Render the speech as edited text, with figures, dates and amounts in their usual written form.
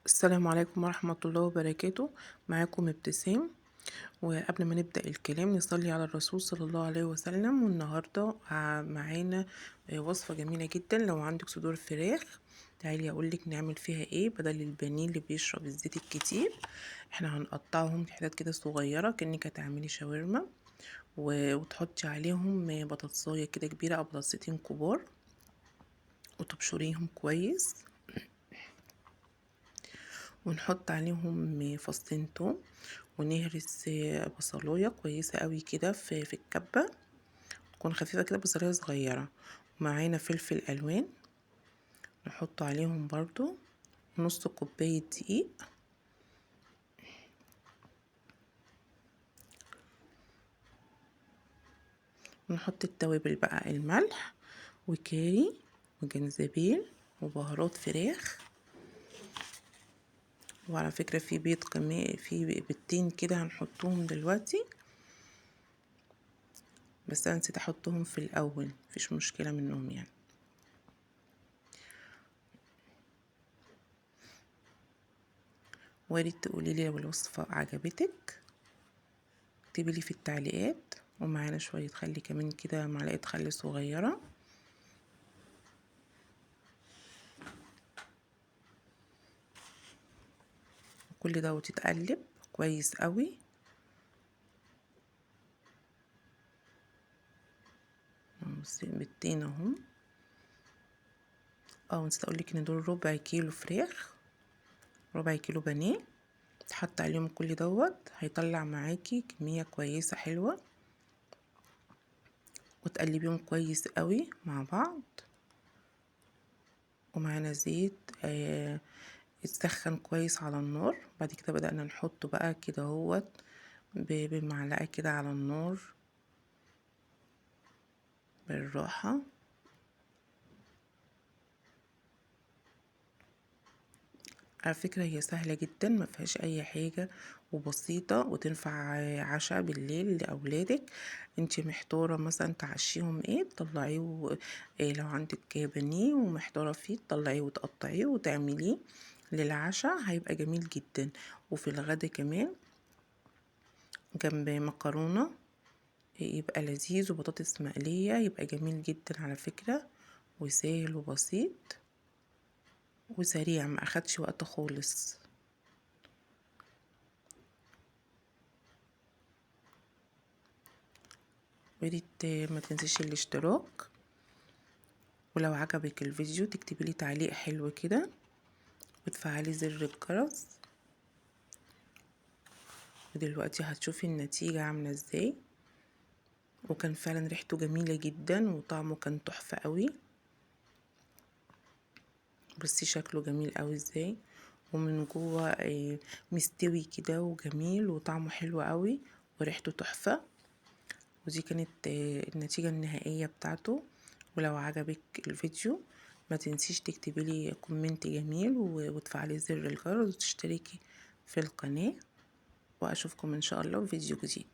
السلام عليكم ورحمة الله وبركاته. معاكم ابتسام. وقبل ما نبدأ الكلام نصلي على الرسول صلى الله عليه وسلم. والنهاردة معانا وصفة جميلة جدا. لو عندك صدور فراخ تعالي اقولك نعمل فيها ايه بدل البانيه اللي بيشرب الزيت الكتير. احنا هنقطعهم حتت كده صغيرة كأنك هتعملي شاورما، وتحطي عليهم بطاطساية كده كبيرة او بطاطستين كبار، وتبشريهم كويس، ونحط عليهم فصين توم، ونهرس بصلايه كويسة قوي كده في الكبه، تكون خفيفة كده، بصلايه صغيرة. ومعانا فلفل الوان نحط عليهم برضو، نص كوباية دقيق، ونحط التوابل بقى، الملح وكاري وجنزبيل وبهارات فراخ. وعلى فكرة في بيض كمان، في بيضتين كده هنحطهم دلوقتي، بس انا نسيت احطهم في الاول، مفيش مشكلة منهم يعني. وياريت تقولي لي لو الوصفة عجبتك، اكتبي لي في التعليقات. ومعانا شوية خل كمان كده، معلقة خل صغيرة. كل ده وتتقلب كويس قوي. بصي بيضتين اهم. نسيت اقولك ان دول ربع كيلو فراخ، ربع كيلو بانيه، تحط عليهم كل دوت، هيطلع معاكي كمية كويسة حلوة. وتقلبيهم كويس قوي مع بعض. ومعانا زيت اتسخن كويس على النار. بعد كده بدأنا نحطه بقى كده اهوت بمعلقة كده على النار بالراحة. على فكرة هي سهلة جدا، ما فيهاش اي حاجة، وبسيطة، وتنفع عشاء بالليل لأولادك. انتي محتارة مثلا تعشيهم ايه، تطلعيه لو عندك بانيه ومحتارة فيه تطلعيه وتقطعيه وتعمليه للعشاء، هيبقى جميل جدا. وفي الغدا كمان جنب مكرونة يبقى لذيذ، وبطاطس مقلية يبقى جميل جدا على فكرة، وسهل وبسيط وسريع، ما اخدش وقت خالص. وياريت ما تنسيش الاشتراك، ولو عجبك الفيديو تكتبي لي تعليق حلو كده، وتفعلي زر الجرس. ودلوقتي هتشوفي النتيجة عاملة ازاي. وكان فعلا ريحته جميلة جدا، وطعمه كان تحفة قوي. بصي شكله جميل قوي ازاي، ومن جوه مستوي كده وجميل، وطعمه حلو قوي، وريحته تحفة. ودي كانت النتيجة النهائية بتاعته. ولو عجبك الفيديو ما تنسيش تكتبي لي comment جميل، وتفعلي زر الجرس وتشتركي في القناة. واشوفكم ان شاء الله في فيديو جديد.